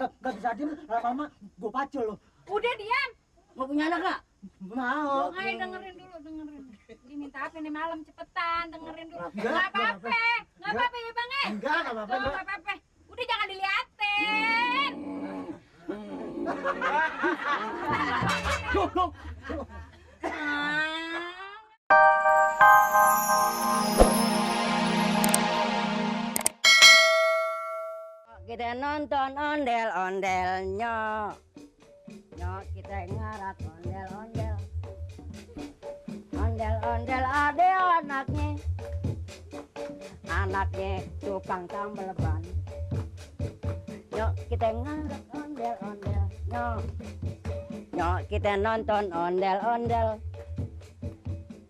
nggak bisa diem, lama-lama gue pacul loh. Udah diam. Mau punya anak nggak? Mau. Ayo dengerin dulu, dengerin. Diminta apa nih malam, cepetan dengerin dulu. Enggak, Nggak apa-apa, nggak apa-apa ya bang ya. Enggak apa-apa. Nggak apa-apa. Udah jangan diliatin. Loh. Kita nonton ondel-ondelnya. Nyok kita ngarat ondel-ondel. Ondel-ondel ada anaknya. Anaknya tukang tambal ban. Nyok kita ngarat ondel-ondel. Nyok kita nonton ondel-ondel.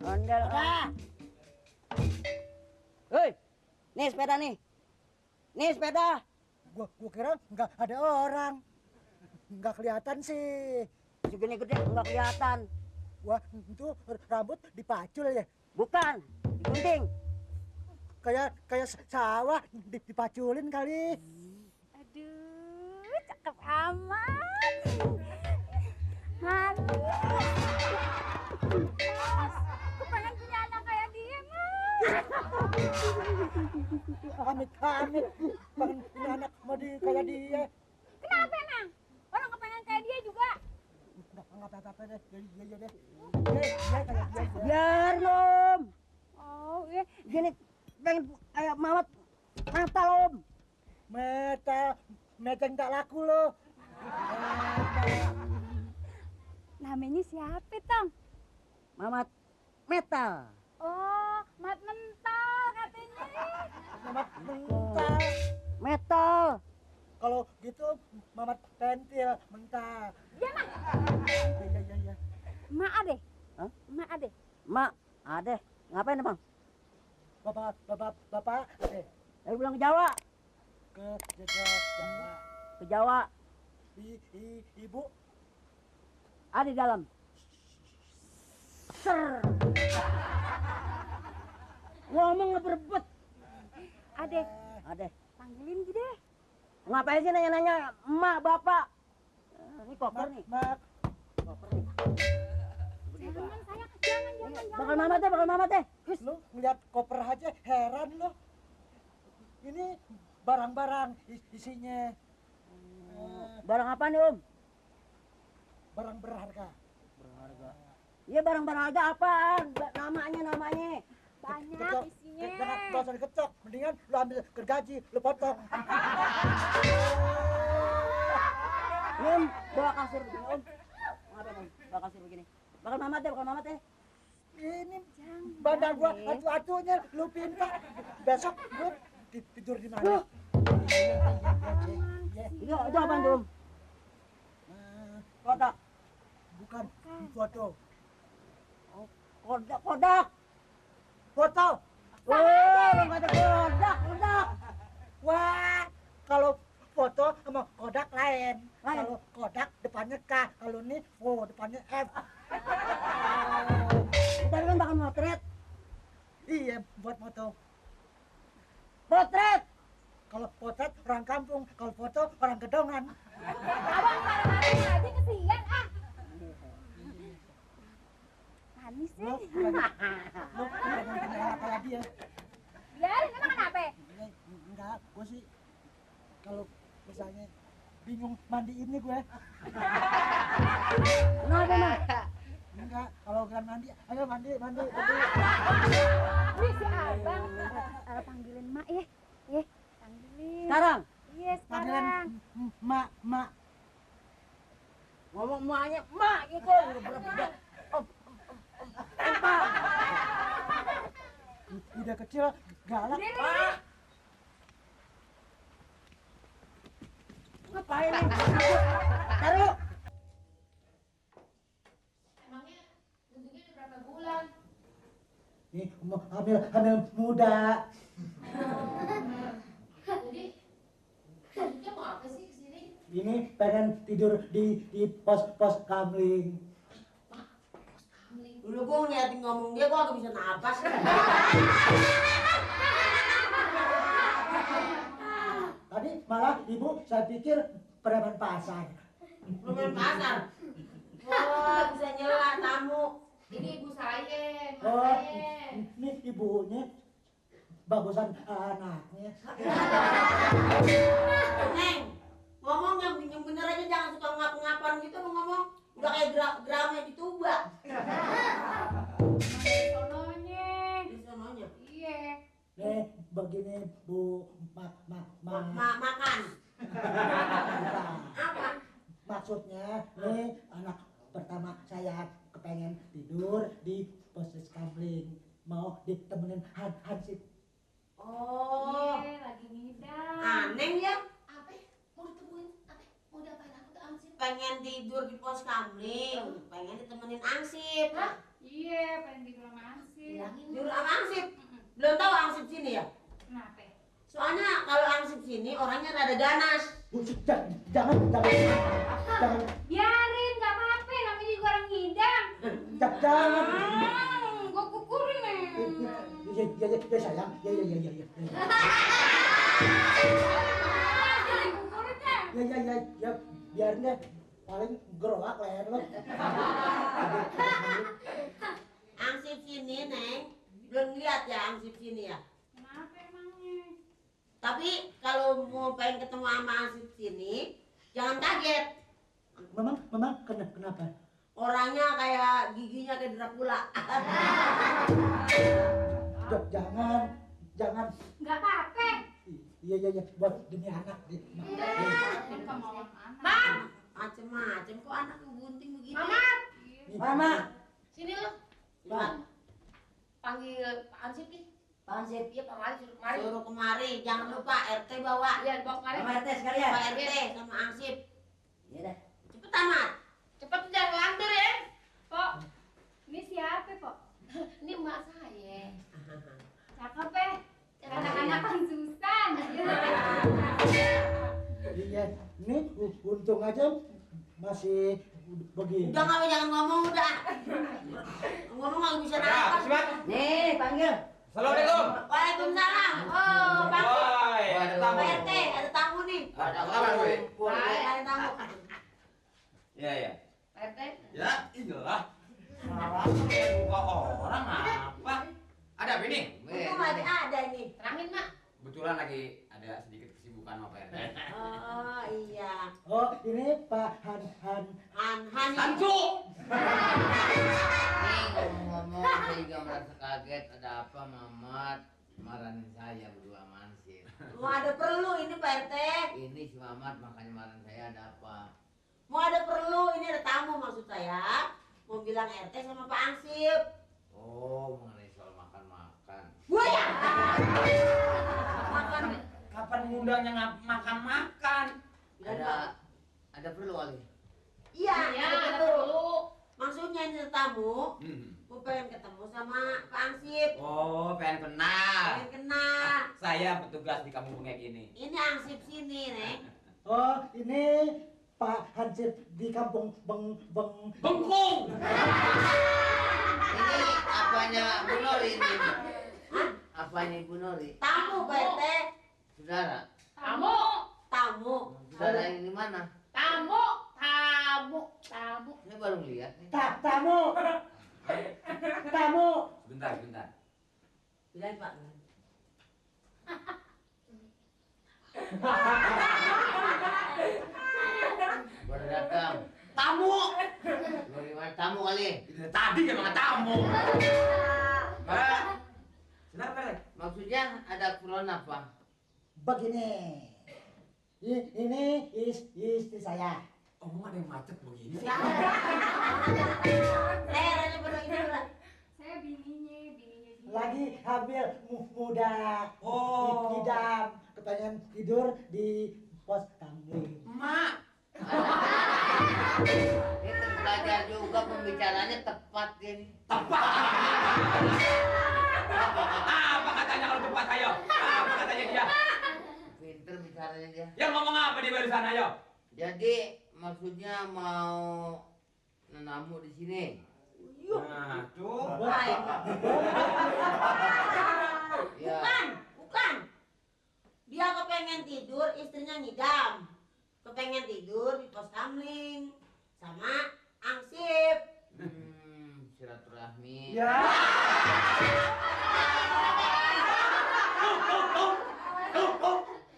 Ondel-ondel. Hei, nih sepeda nih. Nih sepeda. Gua kira nggak ada orang. Nggak kelihatan sih. Segini gede nggak kelihatan. Wah, itu rambut dipacul ya. Bukan, digunting. Kayak sawah dipaculin kali. Aduh, cakep amat. Mas, aku pengen punya anak kayak dia, Mas. Amit, pengen punya anak mau kayak dia. Kenapa, Nang? Orang kepengen kayak dia juga. Nggak apa-apa deh, iya deh. Iya kayak dia. Biar Om. Oh, iya. Gini pengen kayak Mamat mata Om. Meta tak laku loh. Namanya siapa, Tong? Mamat metal. Oh, mat mental katanya. Mamat mental. Metal. Kalau gitu Mamat pentil mental. Iya, Mak. Iya. Mak ade. Hah? Mak ade. Mak, ada. Ngapain Bang? Bapak, Ayo pulang ke Jawa. ke Jawa. Ke Jawa. Ibu, Ada di dalam. Ser. Ngomong nggak berebut. Ade, Ada. panggilin gitu deh. Ngapain sih nanya-nanya emak bapak? Ini koper nih. Mak. Koper nih. Jangan saya, jangan. Bakal mamat deh. Lu ngeliat koper aja heran lu. Ini barang-barang isinya. Barang apa nih Om? Barang berharga. Berharga. Iya barang berharga apaan? Namanya. Banyak isinya. Jangan usah dikecok. Mendingan lu ambil gergaji, lu potong. Ini Om, bawa kasur begini Om. Ngapain Om? Bawa kasur begini. Bakal mamat deh. Ini badan gua atu-atunya lu pinta. Besok gua tidur di mana? Itu apaan tuh Om? Kodak. Bukan foto. Kodak. Foto. Wah, kata kodak. Wah, kalau foto sama kodak lain. Lain. Kalau kodak depannya K, kalau ini O depannya F. Kita kan bakal motret. Iya, buat foto. Potret. Kalau potret orang kampung, kalau foto orang gedongan. Abang marah-marahin aja kesian ah. Manis Lu sih. jangan punya anak kayak dia. Biarin emang kenapa? Enggak, gue sih kalau misalnya bingung mandiin nih gue. Kenapa Mas? Enggak, kalau kan mandi, ayo mandi. Wih si abang. Panggilin mak ya. Panggilin. Sekarang Iya Panggilan sekarang. mak. ngomong emaknya, emak gitu. Udah kecil galak. Ngapain nih? Taruh. Emangnya bentuknya udah berapa bulan? Nih, hamil muda. Jadi, bentuknya mau apa sih kesini? Ini pengen tidur di pos kamling. Mak, pos kamling. Dulu gua ngeliatin ngomong dia, gua agak bisa napas. Tadi malah ibu saya pikir preman pasar. Preman pasar. Wah, bisa nyela tamu. Ini ibu saya, mak Oh, saya. ini ibunya bagusan anaknya. Neng, ngomong yang bener aja, jangan suka ngap-ngapan gitu ngomong. Udah kayak drama di Tuba. Sononya. Di sononya. Iya. Nih, begini Bu, Makan. Apa? Maksudnya, nih anak pertama saya kepengen tidur di posisi kamling. Mau ditemenin Hansip. Oh, Iya, lagi ngidam. aneh ya. Apa? Mau ditemuin? Apa? Mau diapain aku tuh Ansip? Pengen tidur di pos kamling, pengen ditemenin Angsip. Hah? Iya, pengen tidur sama Ansip. Bilangin Tidur sama Angsip. Belum tahu Angsip sini ya? Kenapa? Soalnya kalau Angsip sini orangnya rada ganas. Jangan. Biarin, gak apa-apa. Namanya juga orang ngidam. Jangan. Gue kukurin nih. Ya sayang. Ya. Jadi kukurin ya. Ya, biarin deh. Paling geroak leher lo. Angsip sini, Neng. Belum lihat ya Angsip sini ya? Kenapa emangnya? Tapi kalau mau pengen ketemu sama Angsip sini, jangan kaget. Memang kenapa? Orangnya kayak giginya kayak Dracula. Jangan. Gak apa-apa. Iya, buat demi anak. Ini kemauan anak. Bang, macem-macem kok anak ngebunting begitu. Mama. Sini lo. Bang, Panggil Pak Ansip nih. Pak Ansip, Iya, Pak Mari suruh kemari. suruh kemari. Jangan lupa RT bawa. Iya, bawa kemari. Sama RT sekalian. Pak RT sama Angsip. Iya dah. Cepet amat. Cepet jangan ngelantur ya. Pok, ini siapa, Pok? Ini emak saya. Cakep ya. Anak-anak kan Susan. Iya, ini untung aja masih begini. Udah nggak, jangan ngomong udah. Ngomong nggak bisa nafas. Nih, panggil. Assalamualaikum. Waalaikumsalam. Oh, Pak Woi, ada tamu. Pak RT, ada tamu nih. Ada apa, gue? Ada tamu. Iya. Pak RT. Ya, iyalah. Muka orang apa? Ada apa ini? Untung lagi ada ini. Terangin, Mak. Kebetulan lagi ada sedikit kesibukan sama Pak RT. Oh iya. Oh, ini Pak Han. Han. Hantu! Nih, ngomong-ngomong, saya juga merasa kaget. Ada apa, Mamat? Marahin saya berdua mansir. Mau ada perlu ini Pak RT. Ini si Mamat makanya marahin saya, ada apa? Mau ada perlu, ini ada tamu maksud saya. Mau bilang RT sama Pak Ansip. Oh, mengenai soal makan-makan. Gua ya. Makan. Kapan ngundangnya makan-makan? Ada perlu kali? Iya, Iya, ada ada perlu. perlu. Maksudnya ini ada tamu. Gua pengen ketemu sama Pak Ansip. Oh, pengen kenal. Pengen kenal. Saya petugas di kampung bengek ini. Ini Ansip sini, Neng. Oh, ini Pak Hansip di kampung Bengkung! Ini apanya Bu Nori ini? Apanya Ibu Nori? Tamu Pak RT. Saudara? Tamu. Tamu. Saudara yang di mana? Tamu. Saya baru lihat nih. tamu. Sebentar. Bilang Pak. Baru datang. Tamu! Dari mana tamu kali? Itu tadi kan mga tamu. Kenapa, Rek? Maksudnya ada keperluan apa? Begini. Ini istri saya. Omong ada yang macet begini. Aja baru ini udah. Saya bininya dia. Lagi hamil muda. Oh. Idam. Kepengen tidur di pos kamling. Mak! Ini belajar juga pembicaranya tepat ini. Apa katanya kalau cepat, ayo? Apa katanya dia? Pinter bicaranya dia. Yang ngomong apa di barusan, ayo? Jadi maksudnya mau nenamu di sini. Nah, tuh. Ya. Bukan. Dia kepengen tidur, istrinya ngidam. kepengen tidur di pos kamling sama Angsip. Silaturahmi. Ya.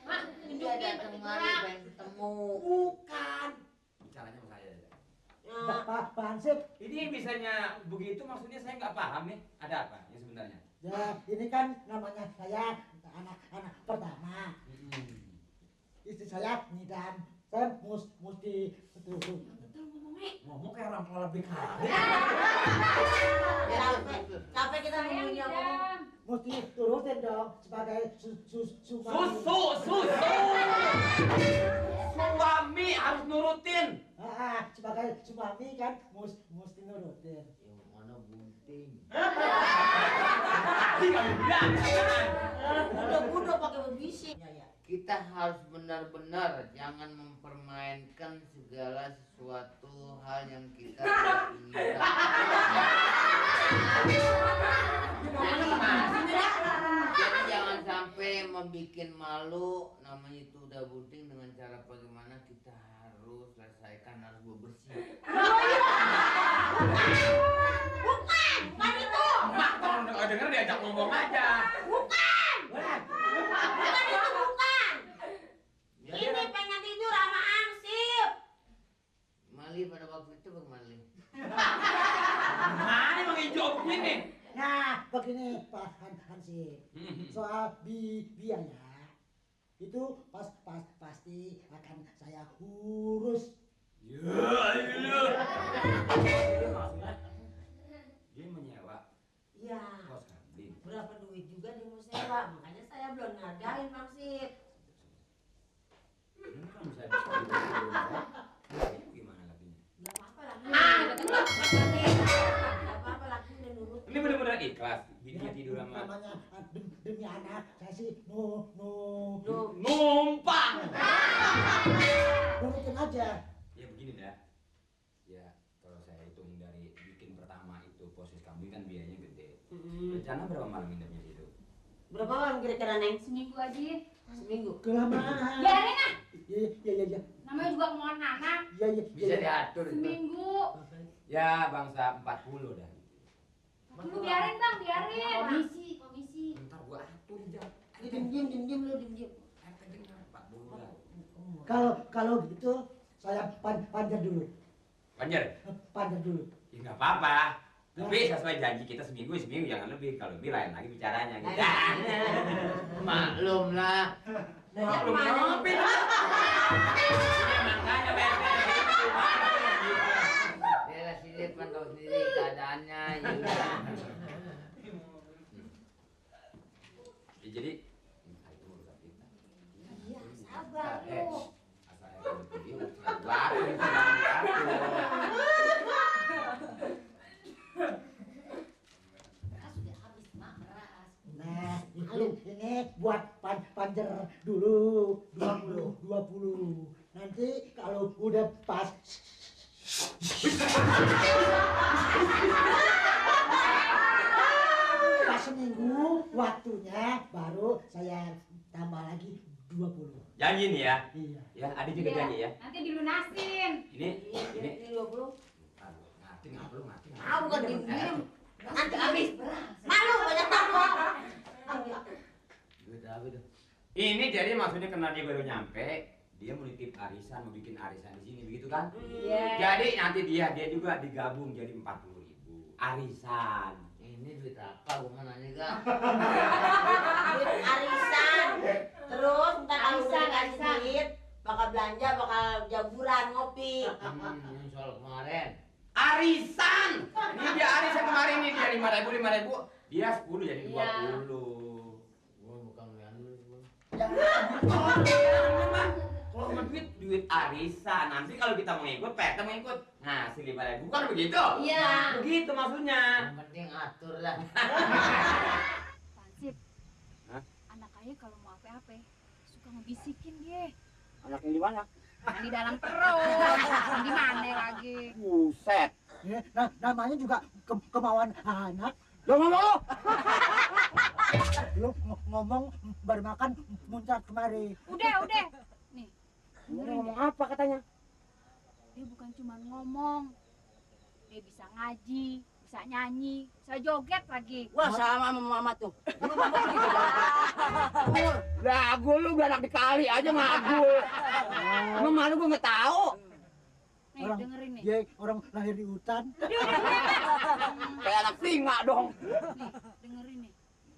Mak, Dia datang mari pengen ketemu. Bukan. Bicaranya sama saya. Ya, Pak Hansip, Ini bisanya begitu maksudnya saya nggak paham nih. Ada apa yang sebenarnya? ya ini kan namanya saya anak pertama. Istri saya Nidan. Saya mesti betul ngomongnya. Ngomong kayak orang tua lebih kali. capek kita Saya ngomongnya ngomong. Nidam. mesti turutin dong sebagai suami. Suami harus nurutin. Sebagai suami kan mesti nurutin. Yang mana bunting? Tadi kamu bilang. Udah pakai berbisik. Ya. Kita harus benar-benar jangan mempermainkan segala sesuatu hal yang kita tidak inginkan. Jadi jangan sampai membuat malu, namanya itu udah bunting dengan cara bagaimana kita harus selesaikan, harus bebersih. Bukan itu. Mak kalau nggak denger diajak ngomong aja. Bukan itu bukan. Ya, Ini pengen tidur sama Angsip. Mali pada waktu itu bermali. Mana emang hijau begini? Nah, begini Pak Hansip. Soal biaya itu pasti akan saya urus. Dia menyewa Iya. kos kambing. Berapa duit juga dia mau sewa, makanya saya belum ngadain Angsip. Ini kan bisa dibuat. Gimana lakinya? Gak apa-apa lagi. Gak apa-apa lagi udah nurut. Ini benar-benar ikhlas. Dia tidur sama Namanya demi anak saya sih numpang. nurutin aja. Ya begini dah. Ya kalau saya hitung dari bikin pertama itu proses kambing kan biayanya gede. Rencana berapa malam nginepnya situ? Berapa malam kira-kira Neng? Seminggu aja. Seminggu. Kelamaan. Biarin ah. Iya. Namanya juga kemauan anak. Iya. Bisa diatur itu. Seminggu. Ya bangsa 40 dah. Dulu biarin bang, biarin. Komisi. Ntar gua atur jam. Diem lu diem. 40 dah. Kalau gitu saya panjat dulu. Panjer? Panjat dulu. Ya nggak apa-apa. Tapi sesuai janji kita seminggu jangan lebih. Kalau lebih lain lagi bicaranya gitu. Maklum lah. Belum ngopi lah. Ini makanya bete. Dia lah sendiri pantau sendiri keadaannya. Ya. Ya, jadi itu urusan kita. Iya, sabar lu. Asal yang pergi baru diatur. Beras sudah habis mak, beras. Nah, ini buat panjer dulu 20. Nanti kalau udah pas seminggu waktunya baru saya tambah lagi 20. Janji nih ya. Iya. Ya, Adi juga Iya. janji ya. Nanti dilunasin. Ini Ini 20. ngerti nggak perlu ngerti. Ah, bukan diem. Nanti habis. Beras. Malu banyak takut. Duit apa tuh? Ini jadi maksudnya karena dia baru nyampe, dia mau nitip arisan, mau bikin arisan di sini begitu kan? Iya. Jadi nanti dia juga digabung jadi 40.000 arisan. Ini duit apa? Gua mau nanya gak? Duit arisan. Terus ntar kalau udah Arisan, dikasih arisan. duit, bakal belanja, bakal jaburan, ngopi. Yang soal kemarin. Arisan! Ini dia arisan kemarin nih, dia 5.000. Dia 10 jadi Iya. 20. Gua bukan ngandul gua. Kalau sama duit arisan. Nanti kalau kita mau ikut, PT mau ikut. Nah, si 5.000 kan begitu? Iya. Begitu maksudnya. Yang penting atur lah. Pansip. Hah? Anak ayah kalau mau apa-apa suka ngebisikin dia. Anak yang di mana? Yang di dalam perut. Di mana lagi? Buset. Ya, namanya juga kemauan anak. Lo ngomong Lu ngomong baru makan muncrat kemari. Udah. Nih. Dengerin ngomong deh. apa katanya? Dia bukan cuma ngomong, dia bisa ngaji, bisa nyanyi, bisa joget lagi. Wah, sama sama Mama tuh. Lagu lu udah anak dikali aja ngagul. Emang malu gua nggak tahu. Nih, Orang- dengerin nih. Dia orang lahir di hutan. Kayak anak singa dong. Nih, dengerin nih.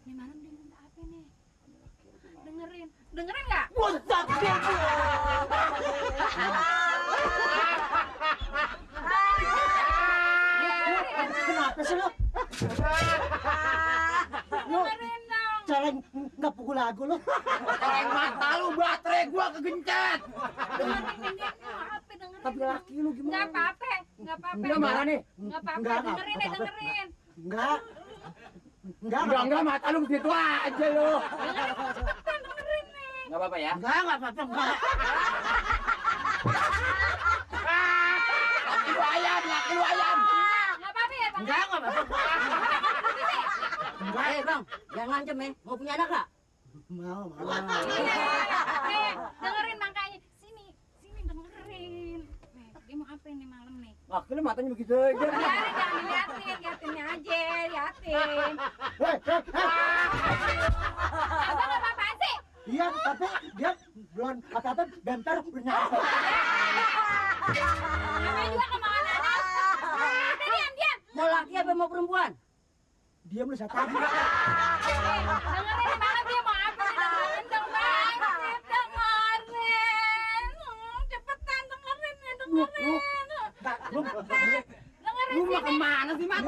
Nih malam dia minta apa nih? Dengerin nggak? Buset dia. Kenapa sih lo? Dengerin dong. Cara nggak pukul lagu lo? Koreng mata lu, baterai gua kegencet. Dengerin ini apa? Dengerin. Tapi laki lu Nggak gimana? apa-apa, nggak apa-apa. Udah mana nih? Nggak apa-apa, Nggak, dengerin deh, apa-apa. dengerin. Enggak. Enggak mata lu gitu aja lu. Dengerin nih. Enggak apa-apa ya. Enggak apa-apa, enggak. Laki lu ayam, laki lu ayam. Nggak apa-apa ya, Bang? Enggak apa-apa. Eh, Bang, jangan ngancem ya. Mau punya anak enggak? Mau. Nih, dengerin makanya. Sini dengerin. Nih, dia mau apa ini malam nih? Laki lu matanya begitu aja. Biarin, jangan diliatin, liatinnya aja, liatin. Abang apa-apaan sih? Iya, tapi dia belum apa-apa, bentar nyampe. Namanya juga kemana anak? Udah diam. Mau laki apa mau perempuan? Dia belum saya tadi. Dengerin nih malam dia mau apa nih? Dengerin dong, Bang. Dengerin. Cepetan dengerin ya, dengerin. Enggak, belum. Dengerin Lu mau sini. kemana sih, Mat?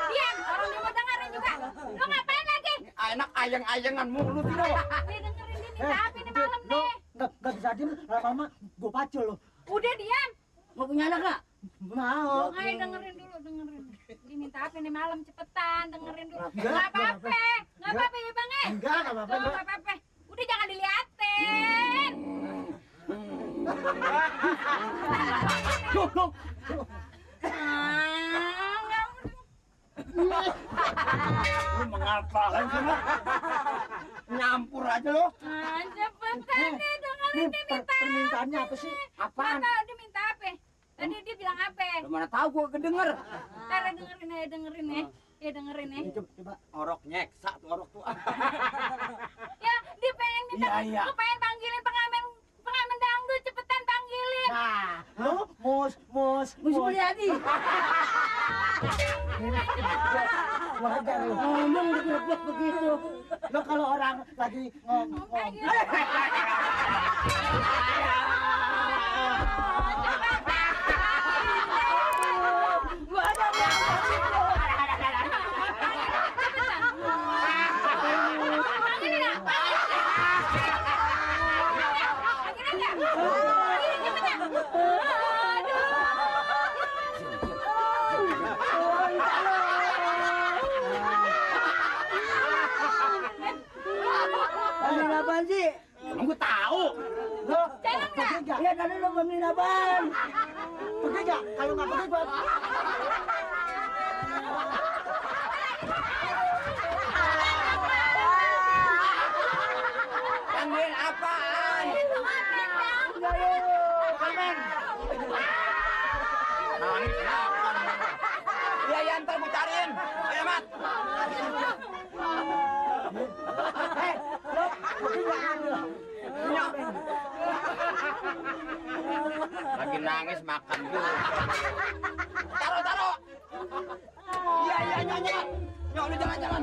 Diam, orang dia mau dengerin juga. Lu ngapain lagi? Anak ayang-ayangan mulu sih lu. Nih dengerin dia minta apa nih malam Lo nih? nggak bisa diem, lama-lama gue pacul lo. Udah diam. Mau punya anak enggak? Mau. Ayo dengerin dulu, dengerin. Dia minta apa nih malam, cepetan dengerin dulu. Enggak, Nggak apa-apa, nggak apa-apa ya Bang eh. Enggak apa-apa. Tuh, nggak apa-apa. Udah jangan diliatin. Cukup. Lu mengapakan sih lu? Nyampur aja lu. Cepetan deh dengerin dia minta. Permintaannya apa sih? Apaan? Apa dia minta apa? Tadi dia bilang apa? Lu mana tahu gua kedenger. Ntar dengerin ya, dengerin ya. Ya dengerin ya. Coba. Orok nyeksa tuh orok tuh. Ya, dia pengen minta. Iya, iya. Lu pengen panggilin pengamen dangdut, cepetan panggilin. Nah, lo mus. Mesti Mulyadi. Wajar lo. Ngomong digerebek begitu. Lo kalau orang lagi ngomong. Panggilin. Beliin apaan sih? Emang gua tahu. Lo pergi nggak? Iya tadi lu beliin apaan? Pergi nggak? Kalau nggak pergi, Bang. Panggil apaan? Nangis apaan? Iya, ya ntar gua cariin. Ayo, Mat. Lagi nangis makan dulu. Taruh. Iya, nyok. Nyok, lu jangan.